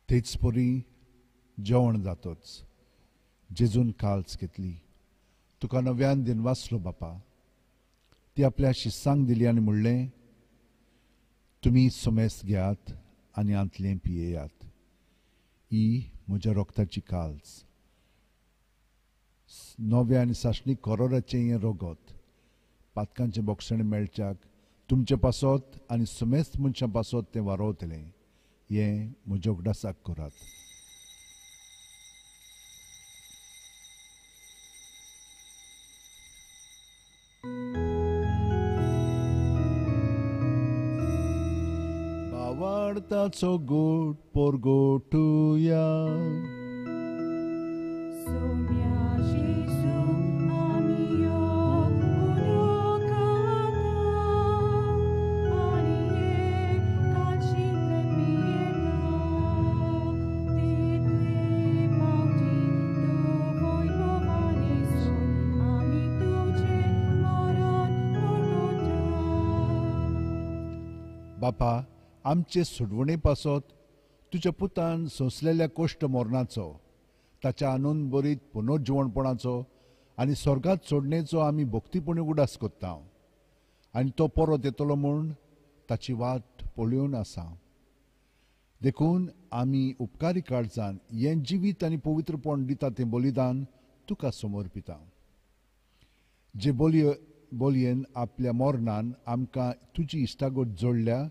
तेच परी जेवण जातच जेजून काल्स घेतली, तुका नव्यान दिनवासलो बापा, ती आपल्या शिस्सांक दिली आनी म्हणलें, तुमी समेस घेयात आनी आंतलें पियेयात, ही म्हज्या रोगताची काल्स, नव्या आनी सासणीक करोराचें हें रगत, पातकांचें बोगसणें मेळच्याक तुमचे पासत आनी समेस्त मनशां पासत तें वारोवतलें, हें म्हज्या उगडासाक करात. भावार्थाचो गोट पोरगोटुया. बापा, आमचे सुडवणे पासत तुज्या पुतान सोंसलेल्या कोश्ट मरणाचो, ताच्या आनंद बरीत पुनर्जिवणपणाचो आनी स्वर्गांत सोडणेचो आमी भक्तीपणी उगडास करता आनी तो परत येतलो म्हूण ताची वाट पळोवन आसा. देखून आमी उपकारी काळजान हें जिवीत आनी पवित्रपण दिता तें बलिदान तुका समर्पिता. जे बोलयेन आपल्या मरणान आमकां तुजी इश्टागत जोडल्या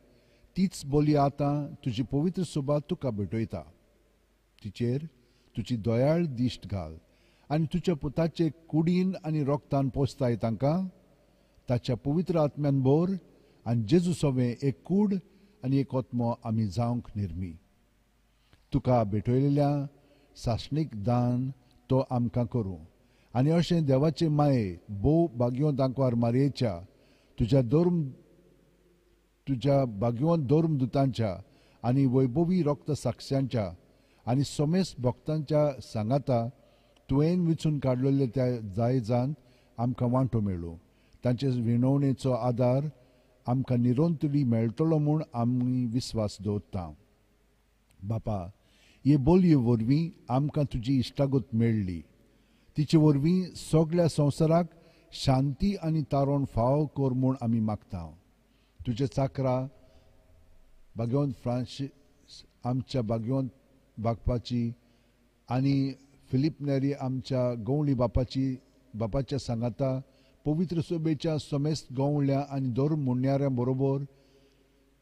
तीच बोली आतां तुजी पवित्र सोबा तुका भेटयता. तिचेर तुजी दयाळ दिश्ट घाल आनी तुज्या पुताचे कुडीन आनी रोगतान पोसताय तांकां ताच्या पवित्र आत्म्यान भर आनी जेजू सवें एक कूड आनी एक आत्मो आमी जावंक निर्मी. तुका भेटयलेल्या सासणीक दान तो आमकां करूं आनी अशें देवाचे माये भोव भाग्यवंत आंकवार मारयेच्या तुज्या भाग्यवंत धर्मदुतांच्या आनी वैभवी रक्त साक्षांच्या आनी समेस्त भक्तांच्या सांगाता तुवें विचून काडलेले त्या जायजान आमकां वांटो मेळूं. तांचे विणवणेचो आदार आमकां निरंतरी मेळटलो म्हूण आमी विस्वास दवरता. बापा, हे बोलये वरवीं आमकां तुजी इश्टागत मेळ्ळी. तिचे वरवीं सगळ्या संवसाराक शांती आनी तारण फाव कर म्हूण आमी मागता. तुजे चाकरा भाग्यवंत फ्रांसीस आमच्या भाग्यवंत बागपाची आनी फिलीप नेरी आमच्या गवळी बापाच्या सांगाता पवित्र सोबेच्या समेस्त गवळ्या आनी धर्म म्हणणाऱ्यां बरोबर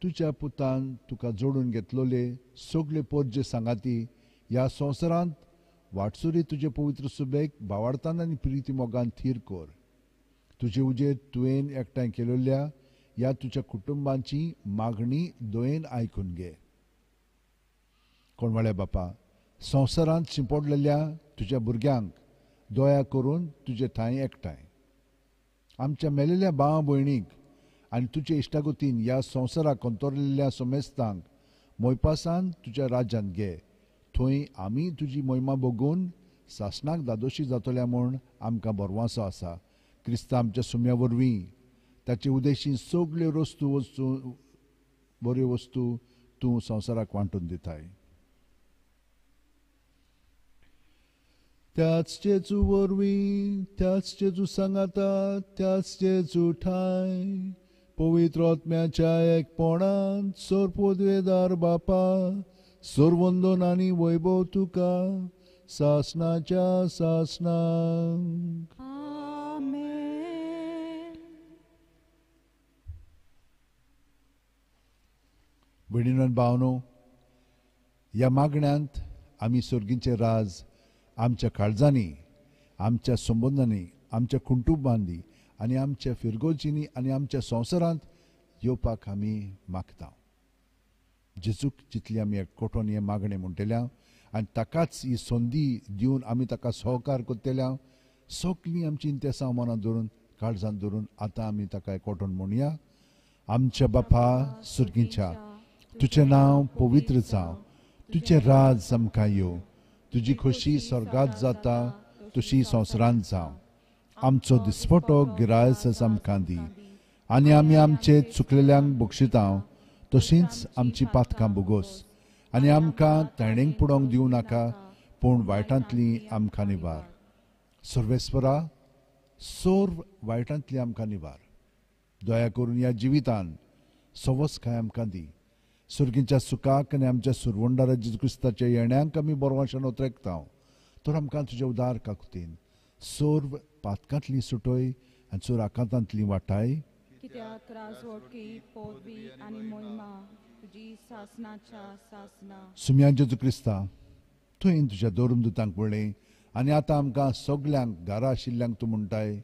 तुज्या पुतान तुका जोडून घेतलेले सगळे पोरजे सांगाती ह्या संवसारांत वाटसुरी तुजे पवित्र सुबेक बावाडतान आनी प्रिती मोगान थीर कर. तुजे उजेर तुवें एकठांय केलेल्या ह्या तुज्या कुटुंबांची मागणी दयेन आयकून घे. कोणवाळ्या बापा, संवसारांत शिंपडलेल्या तुज्या भुरग्यांक दया करून तुजे ठांय एकठांय आमच्या मेलेल्या भाव भयणीक आनी तुजे इश्टागतीन ह्या संवसाराक कंतोरलेल्या समेस्तांक मोयपासान तुज्या राज्यांत घे. थंय आमी तुजी मोहिमा बगून सासणाक दादोशी जातल्या म्हूण आमकां बरवासो आसा. क्रिस्ता आमच्या सुम्या वरवीं ताचे उदेशी सगल्यो वस्तू बऱ्यो वस्तू तूं संवसाराक वांटून दिताय. त्याच जेजू वरवीं, त्याच जेजू सांगाता, त्याच जेजू ठांय पवित्र आत्म्याच्या एकपणान सर्वपदवेदार बापा, सर्वंदन आनी वैभव तुका सासणाच्या सासणाक. आमेन. भयणीनो आनी भावनो, ह्या मागण्यांत आमी सर्गींचे राज आमच्या काळजांनी, आमच्या संबंदांनी, आमच्या कुटुंबांनी आनी आमच्या फिरगोजींनी आनी आमच्या संवसारांत येवपाक आमी मागता. जेजूक जितली आमी एकवटून हें मागणें म्हणटल्या आनी ताकाच ही संदी दिवन आमी ताका सहकार करतल्या, सगळीं आमची इंतेसांव मनांत धरून काळजांत धरून आतां आमी ताका एकवटून म्हणया. आमच्या बापा सुर्गीच्या, तुजें नांव पवित्र जावं, तुजें राज आमकां येवं, तुजी खोशी स्वर्गांत जाता तशी संवसारांत जावं. आमचो दिसपटो गिरायस आमकां दी आनी आमी आमचे चुकलेल्यांक बक्षिता तशींच आमची पातकां भोगोस आनी आमकां ताणेंक पुडोवंक दिवं नाका, पूण वायटांतली आमकां निवार. सर्वेस्परा, सर्व वायटांतली आमकां निवार. दया करून ह्या जिवितान सवसकाय आमकां दी. सर्गीच्या सुखाक आनी आमच्या सुरवंडारा जेजू क्रिस्ताच्या येण्यांक आमी बरवाशान ओतरेकता, तर आमकां तुज्या उदार काकुतीन सर्व पातकांतली सुटय आनी चोर आकांतांतली वाटाय. कित्याक राजवटकी पदवी आनी मोहिमा तुजी सासणाच्या सासणा. सुम्या जेजू क्रिस्ता, तुवें तुज्या धर्मदुतांक म्हणलें आनी आतां आमकां सगल्यांक घरा आशिल्ल्यांक तूं म्हणटाय,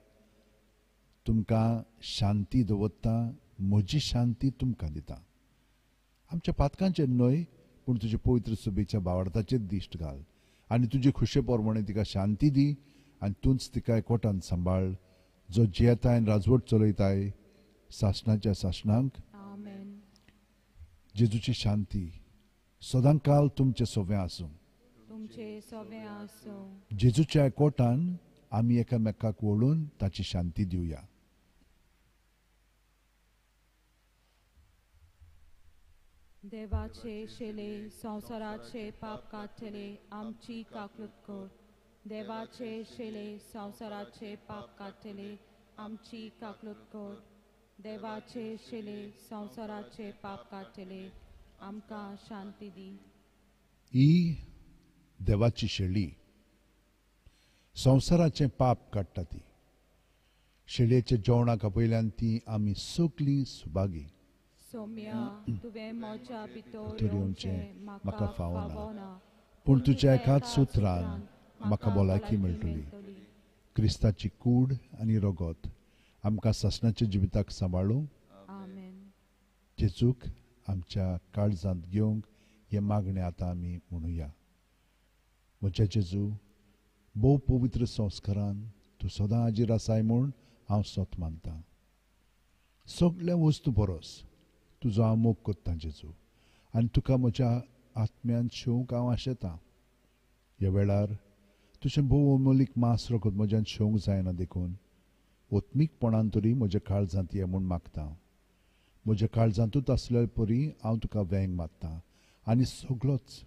तुमकां शांती दवरता, म्हजी शांती तुमकां दिता. आमच्या पातकांचेर न्हय, पूण तुजे पवित्र सुबेच्या बावडताचेर दिश्ट घाल आनी तुजे खुशे प्रमाणे तिका शांती दी आनी तूंच तिका एकवटान सांबाळ, जो जियेताय आनी राजवट चलयताय सासणाच्या सासणांक. आमेन. जेजूची शांती सदांकाल तुमचे सोवे आसूं. तुमचे सोवे आसूं. जेजूच्या एकवटान आमी एकामेकाक वळून ताची शांती दिवया. देवाचे शेले संवसाराचे पाप काडटले आमची काकूट कर. देवाचे शेले संवसाराचे पाप काडटले आमची काकूट कर. देवाचे शेले संवसाराचे पाप काडटले आमकां शांती दी. ही देवाची शेळी संवसाराचें पाप काडटा. ती शेळयेच्या जेवणाक आपयल्यान ती आमी सगळीं सुभागी. सोम्या तुवें म्हज्या भितर येवचें म्हाका फावना, पूण तुज्या एकाच सुत्रान म्हाका भलायकी मेळटली. क्रिस्ताची कूड आनी रगत आमकां सासणाच्या जिविताक सांबाळूं. जेजूक आमच्या काळजांत घेवंक हें मागणें आतां आमी म्हणुया. म्हज्या जेजू, भोव पवित्र संस्कारान तूं सदां हाजीर आसाय म्हूण हांव सत मानतां. सगळ्या वस्तू परस तुजो हांव मोग कोत्तां जेजू, आनी तुका म्हज्या आत्म्यान शेवंक हांव आशेतां. ह्या वेळार तुजें भोव अमोलीक मांस रगत म्हज्यान शेवंक जायना, देखून ओत्मीकपणान तरी म्हज्या काळजांत ये म्हूण मागता. म्हज्या काळजांतूच आसले परी हांव तुका वेंग मारतां आनी सगळोच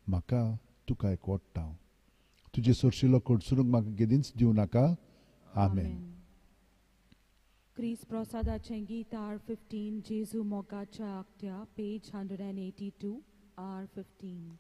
म्हाका तुका एकवटता. तुजे सोरशिलो कडसरूंक म्हाका केदींच दिवं नाका. आमेन. क्रिस प्रसादाचें गीत R15, जेजू मोगाच्या आकट्या, पेज 182, R15.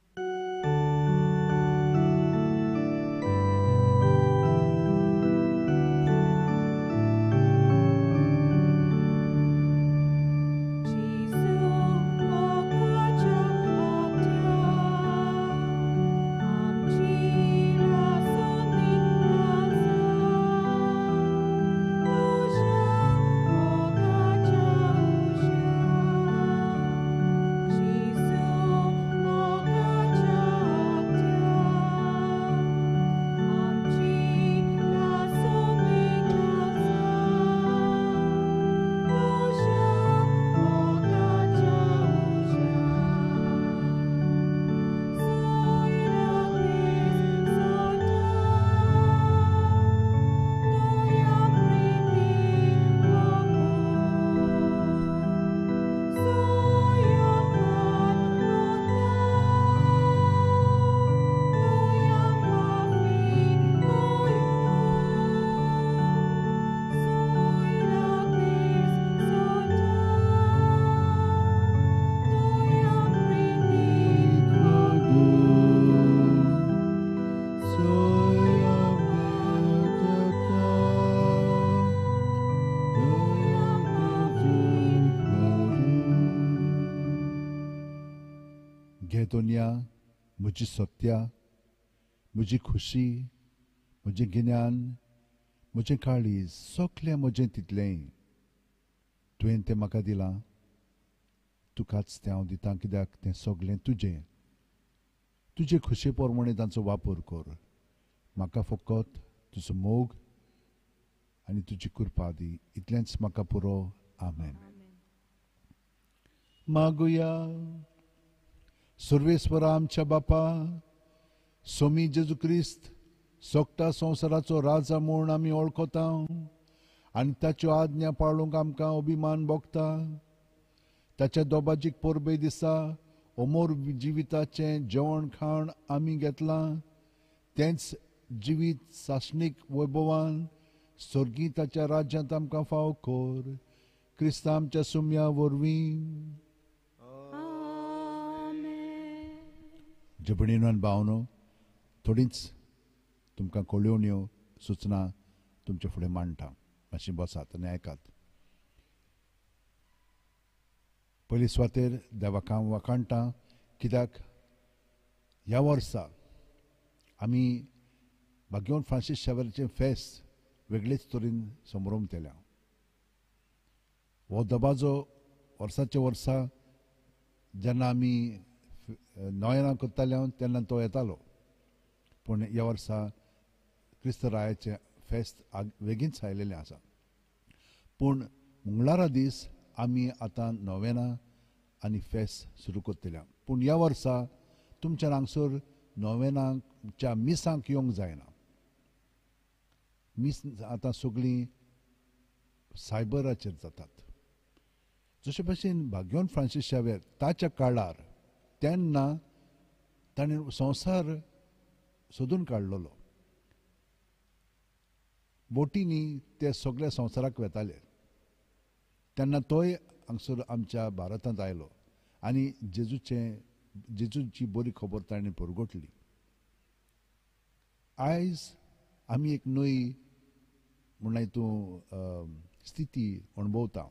दोनया, म्हजी सत्या, म्हजी खुशी, म्हजें गिन्यान, म्हजें काळीज, सगळें म्हजें तितलेंय तुवें तें म्हाका दिलां. तुकाच तें हांव दितां, कित्याक तें सगळें तुजें. तुजे खुशे प्रमाणे तांचो वापर कर. म्हाका फकत तुजो मोग आनी तुजी कृपा दी, इतलेंच म्हाका पुरो. आमेन. मागुया. सर्वेस्वरा आमच्या बापा, सोमी जेजू क्रिस्त सोगटा संवसाराचो राजा म्हूण आमी वळखता आनी ताच्यो आज्ञा पाळूंक आमकां अभिमान भोगता. ताच्या दोबाजीक परबे दिसा अमोर जिविताचें जेवण खाण आमी घेतलां, तेंच जिवीत सासणीक वैभवान स्वर्गी ताच्या राज्यांत आमकां फाव कर. क्रिस्ता आमच्या सुम्या वरवीं. भयणीनो आनी भावनो, थोडींच तुमकां कळोवण्यो सुचना तुमचे फुडें मांडटा. मातशीं बसात आनी आयकात. पयली सुवातेर देवाक हांव वाखाणटा, कित्याक ह्या वर्सा आमी भाग्यवंत फ्रांसीस शावेराचें फेस्त वेगळेच तरेन समरोमतल्या. हो दबाजो वर्साच्या वर्सा जेन्ना आमी नोयेनां करताले तेन्ना तो येतालो, पूण ह्या वर्सा क्रिस्त रायाचें फेस्त वेगींच आयलेलें आसा. पूण मंगळारा दीस आमी आतां नोवेनां आनी फेस्त सुरू करतले. पूण ह्या वर्सा तुमच्या हांगसर नोवेनांच्या मिसांक येवंक जायना. मीस आतां सगळीं सायबराचेर जातात. जशे भशेन भाग्यवंत फ्रांसीस शावेर ताच्या काळार तेन्ना ताणें संवसार सोदून काडलेलो. बोटींनी ते सगळ्या संवसाराक वेताले. तेन्ना तोय हांगसर आमच्या भारतांत आयलो आनी जेजूची बरी खबर ताणें परगटली. आयज आमी एक नवी म्हणल्यार तूं स्थिती अणभवता.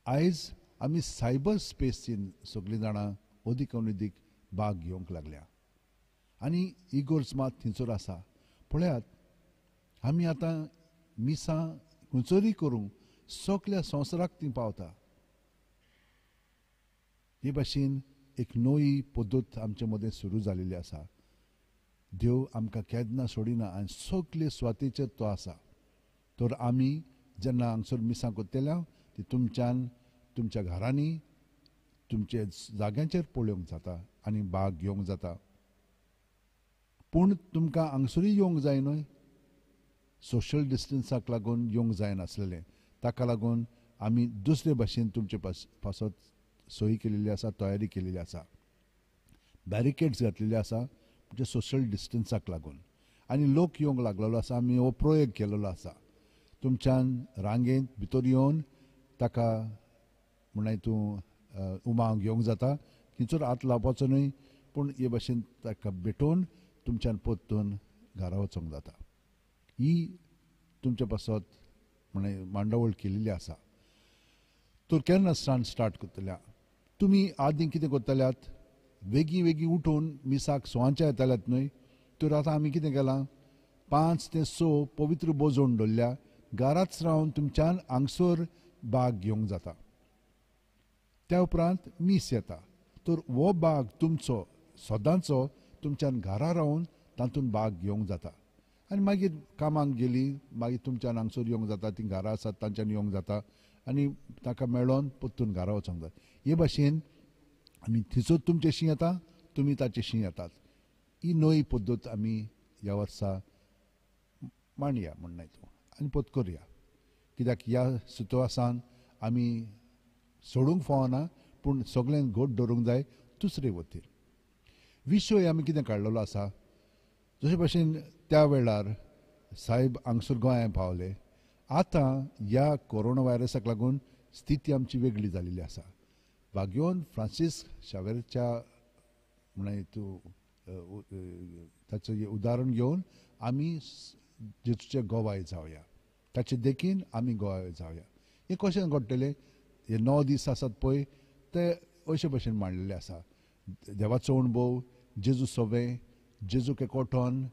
आयज आमी सायबर स्पेसीन सगळीं जाणां अदीक अदीक भाग घेवंक लागल्या आनी इगोर्ज मात थंयसर आसा. पळयात, आमी आतां मिसां खंयसरूय करूं सगल्या संवसाराक ती पावता. हे भाशेन एक नवी पद्दत आमचे मदें सुरू जालेली आसा. देव आमकां केन्ना सोडिना आनी सगले सुवातेचेर तो आसा. तर आमी जेन्ना हांगसर मिसां करतल्या ती तुमच्यान तुमच्या घरांनी तुमच्या जाग्यांचेर पळोवंक जाता आनी भाग घेवंक जाता. पूण तुमकां हांगसरूय येवंक जाय न्हय, सोशल डिस्टन्साक लागून येवंक जायनासलेलें. ताका लागून आमी दुसरे भाशेन तुमचे पासत सोयी केलेली आसा, तयारी केलेली आसा, बॅरिकेड्स घातलेले आसा म्हणजे सोशल डिस्टन्साक लागून. आनी लोक येवंक लागलेलो आसा. आमी हो प्रयोग केलेलो आसा. तुमच्यान रांगेंत भितर येवन ताका म्हणल्यार तूं उमांग घेवंक जाता. थंयसर हात लावपाचो न्हय, पूण हे भाशेन ताका भेटोवन तुमच्यान परतून घरा वचोंक जाता. ही तुमच्या पासत म्हळ्यार मांडावळ केलेली आसा. तर केन्ना सान स्टार्ट करतल्या तुमी? आदीं कितें करतल्यात, वेगीं वेगीं उठून मिसाक 6 येताल्यात न्हय. तर आतां आमी कितें केलां, 5 ते 6 पवित्र बोजोवन दवरल्या. घराच रावन तुमच्यान हांगसर भाग घेवंक जाता. त्या उपरांत मीस येता. तर हो भाग तुमचो सदांचो तुमच्यान घरा रावन तातूंत भाग घेवंक जाता. आनी मागीर कामाक गेली, मागीर तुमच्यान हांगसर येवंक जाता, तीं घरा आसात तांच्यान येवंक जाता आनी ताका मेळोन परतून घरा वचोंक जाता. हे भाशेन आमी थंयसर तुमचेशी येता, तुमी ताचेशी येतात. ही नवी पद्दत आमी ह्या वर्सा मांडया म्हणनाय तूं आनी पत करुया. कित्याक ह्या सुतवासान आमी सोडूंक फावना, पूण सगळ्यांक घट दवरूंक जाय दुसरे वतीन. विशय आमी कितें काडलेलो आसा, जशे भशेन त्या वेळार साहेब हांगसर गोंयांत पावले. आतां ह्या कोरोना व्हायरसाक लागून स्थिती आमची वेगळी जालेली आसा. भाग्यवंत फ्रांसीस शावेरच्या म्हळ्यार तूं ताचें उदाहरण घेवन आमी जेजूचे गोवाय जावया, ताचे देखीन आमी गोवाय जावया. हें कशें घडटलें, हे 9 दीस आसात पळय ते अशे भशेन मांडलेले आसा. देवाचो अणभव, जेजू सवे, जेजूक एकवटोन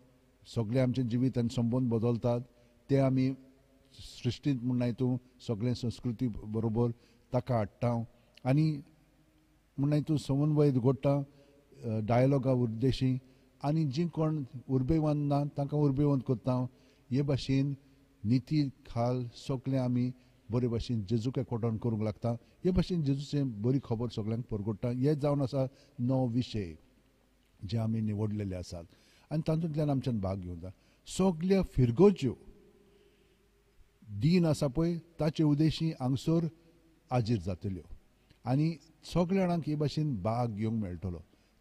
सगळें आमचें जिवीत आनी संबंद बदलतात. ते आमी सृश्टींत म्हणनाय तूं सगळें संस्कृती बरोबर ताका हाडटा आनी म्हणनाय तूं समन्वय घडटा डायलॉगा उद्देशी आनी जी कोण उर्बेवंत ना तांकां उर्बेवंत करता. हे भाशेन निती खाल सगळें आमी बरे भाशेन जेजूक एकवटोन करूंक लागता. हे भाशेन जेजूचें बरी खबर सगळ्यांक परगडटा. हे जावन आसा 9 विशय जे आमी निवडलेले आसात आनी तातूंतल्यान आमच्यान भाग घेवंक जाता. सगल्या फिरगोज्यो दीन आसा पळय ताचे उद्देशी हांगसर हाजीर जातल्यो आनी सगल्या जाणांक हे भाशेन भाग घेवंक मेळटलो.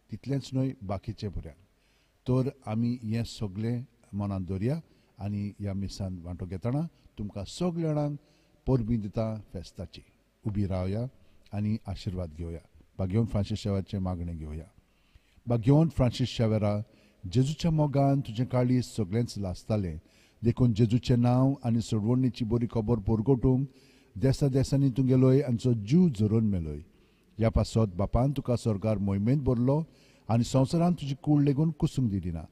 तितलेंच न्हय, बाकीचे पर्यंत. तर आमी हें सगळें मनांत दवरया आनी ह्या मिसान वांटो घेतना तुमकां सगल्या जाणांक परबीं दिता फेस्ताची. उबी रावया आनी आशिर्वाद घेवया. भाग्यवंत फ्रांसीस शावेराचें मागणें घेवया. भाग्यवंत फ्रांसीस शावेरा, जेजूच्या मोगान तुजें काळीज सगळेंच लासतालें, देखून जेजूचें नांव आनी सोडवणीची बरी खबर परगटूंक देसा देसांनी तूं गेलोय आनी जीव झरोवन मेलोय. ह्या पासत बापान तुका स्वर्गार मोहिमेंत भरलो आनी संवसारान तुजी कूड लेगून कुसूंक दिली ना.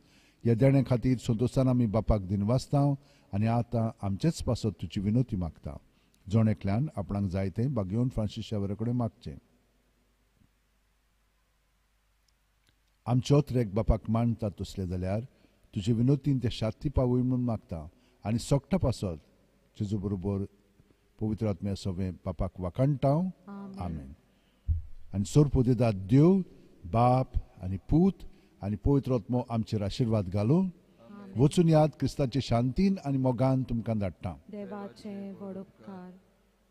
ह्या देण्या खातीर संतोशान आमी बापाक दिनवासता आनी आतां आमचेच पासत तुजी विनोती मागता. जण एकल्यान आपणाक जाय तें भाग्यवंत फ्रांसीस शावेरा कडेन मागचें. आमचो त्रेक बापाक मानता तसलें जाल्यार तुजे विनोतीन ते शांती पावय म्हणून मागता आनी सोगटा पासत जेजू बरोबर पवित्र आत्म्या सवें बापाक वाखाणटा. आमेन. आनी सोरपोदेदाद देव बाप आनी पूत आनी पवित्र आत्मो आमचेर आशिर्वाद घालूं. वचून याद क्रिस्ताचे शांतीन आनी मोगान तुमकां धाडटा. देवाचे व्हड उपकार.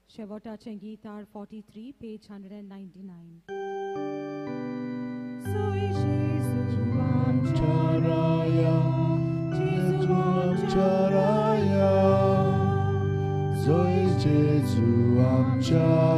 शेवटाचें गीत R 43, page 199. सोय जेजू आमच्या राया, जेजू आमच्या राया, सोय जेजू आमच्या